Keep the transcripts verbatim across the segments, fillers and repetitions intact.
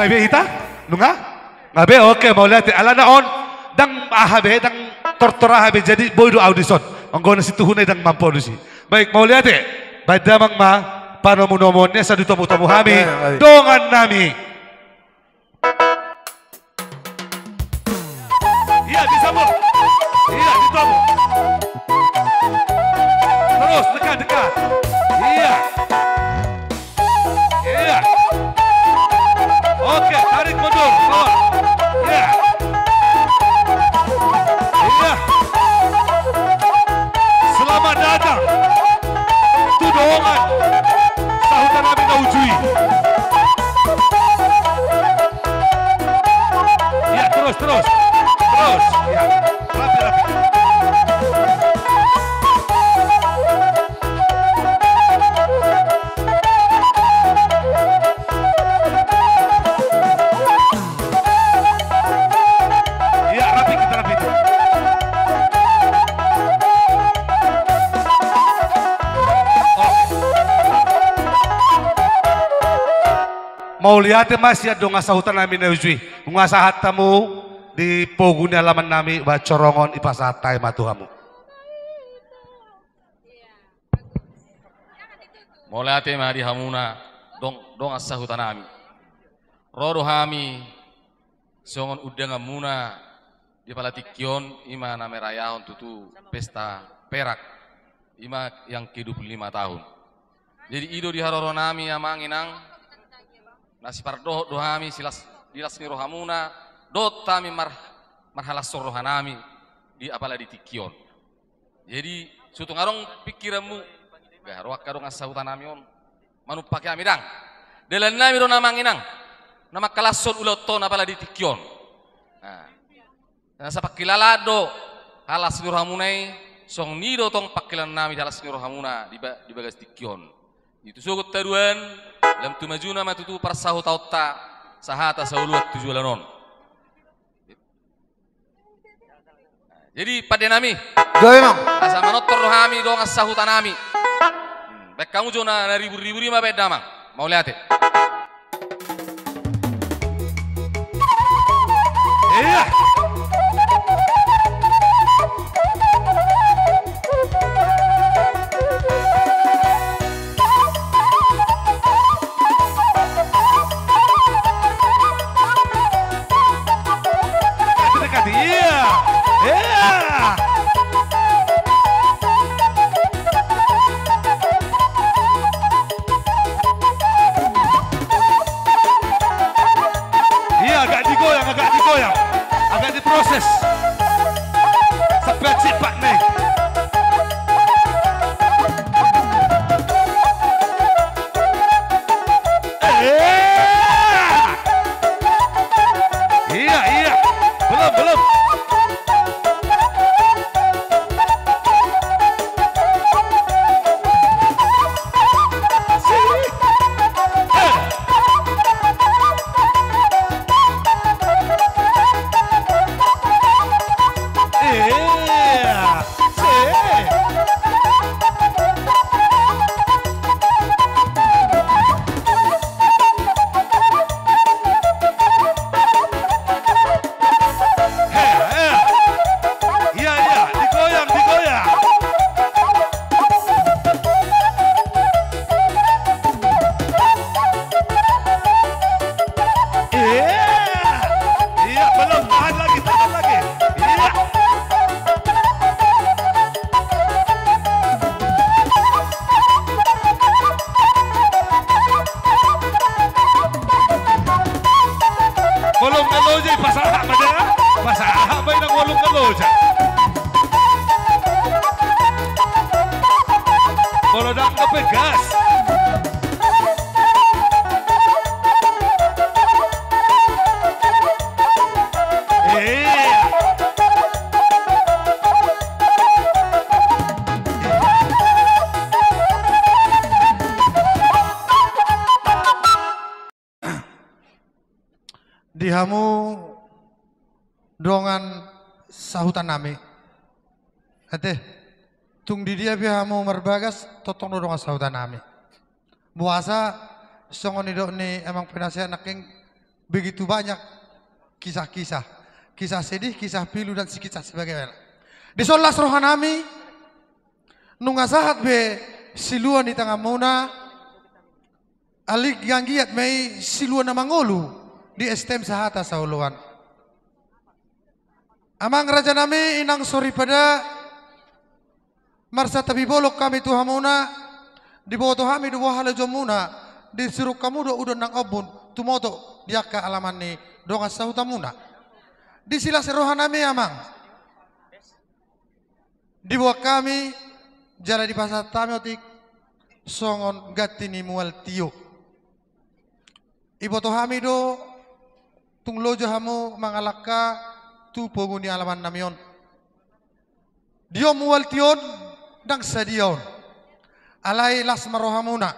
Nga be hita? Nunga? Nga be, oke, mauliate. Alana on, ndang aha be, ndang tortor aha be, jadi boi do au dison. Anggo na situhuna i ndang mampu au disi. Baik, mauliate. Baen damang ma, panomunomuon ni asa ditomutomu hami. Baik, baik. Dongan nami. Iya, disambut. Iya, ditomu. Terus, dekat, dekat. Iya. Iya. Oke, tarik mundur. Keluar. Iya. Iya. Selamat datang. Tu dongan sahuta nami na uju i. Iya, terus, terus. Terus. Iya. Rapi, rapi. Iya, rapi kita, rapi kita. Oke. Mauliate ma sian dongan sahuta nami na uju i. Nunga sahat hamu di pogu ni alaman nami, ba corongon i pasahat hami ma tu hamu. Mauliate ma di hamuna, dong, dongan sahuta nami. Ro do hami songon undanganmuna di apala tingki on, i ma na merayahon tutu pesta perak, i ma yang kedua puluh lima tahun. Jadi i do di haroro nami amang inang, na sipardohot do hami silas, di las ni rohamuna, dohot hami mar, marhalashon roha nami di apala di tingki on. Jadi, so tung adong pingkiranmu, ga ro angka dongan sahuta nami on manumpaki hami, ndang. Dalan nami do na amang inang, na manghalashon ulaonta on apala di tingki on. Nah, na sapangkilalaan do halas ni rohamuna i, songon i do tong pangkilalaan nami di halas ni rohamuna di ba, di bagas tingki on. Di tu sogot haduan, lam tu majuna ma tutu parsahutaonta, sahata saoloan tu joloan on. Jadi pande nami. Gabe amang. Asa manortor do hami dongan sahuta nami. Hmm, baen hamu jo na, na ribur-ribur i ma baen damang. Mauliate. Iya. Dekati, iya. Iya. Iya, agak digoyang, agak digoyang. Agak diproses. Sampai cipak nih. Eh! Iya, iya. Belum, belum. Iya, iya, digoyang, digoyang. Iya. Iya, belum, tahan lagi, tahan lagi. Iya. Molo nga loja i pasahat ma da. Pasahat ma inang molo nga loja. Molo ndang dope gas. Iya. Di hamu dongan sahuta nami. Ate, tung di dia pe hamu marbagas, tongtong do dongan sahuta nami. Boasa songon nidok ni amang penasehat nangkin, Begitu banyak kisah-kisah, kisah sedih, kisah pilu, dan kisah sebagainya. Dison las rohanami, nunga sahat be silua ni tanganmuna, alai anggiat ma i silua na mangolu di S T M sahata saoloan. Amang rajanami, inang soripada, marsantabi bolon hami tu hamuna, diboto hami do boha halojonmuna, disurung hamu do udan nang ombun, tumoto di angka alaman ni dongan sahutamuna. Disi las rohanami amang, diboan hami, jala dipasahat hami otik songon ganti ni mual tio. Diboto hami do tung loja hamu mangalangka tu pogu ni alamannami on. Di on mual tio on, ndang sadia on. Alai las ma rohamuna.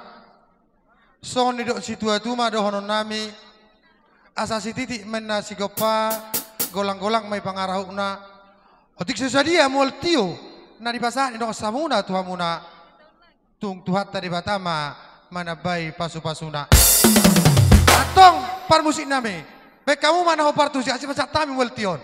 Songon nidok situatua ma dohononnami, asa sititik ma inna sigompa, golang-golang ma i pangarahutna. Otik so sadia mual tio na dipasahat ni dongan sahamuna tu hamuna, tung Tuhanta Debata ma manambai pasu-pasuna. Antong parmusiknami, baen hamu ma na hombar tu sian, asa pasahat hami mual tio on.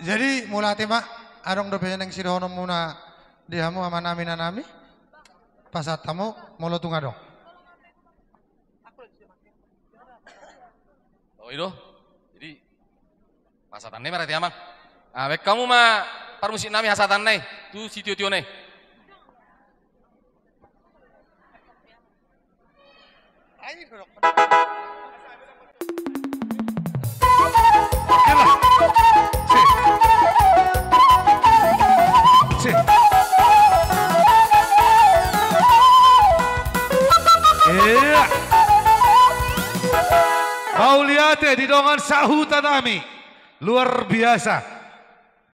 Jadi, mauliate ma, adong dope naeng sidohononmuna di hamu amanami, inanami? Pasahat hamu, molo tung adong. Oh, i do. Jadi, pasahatanna i berarti, amang. Ah, baen hamu ma parmusiknami hasahatanna i, tu sitio-tiona i. Iya. Mauliate di dongan sahutanami. Luar biasa.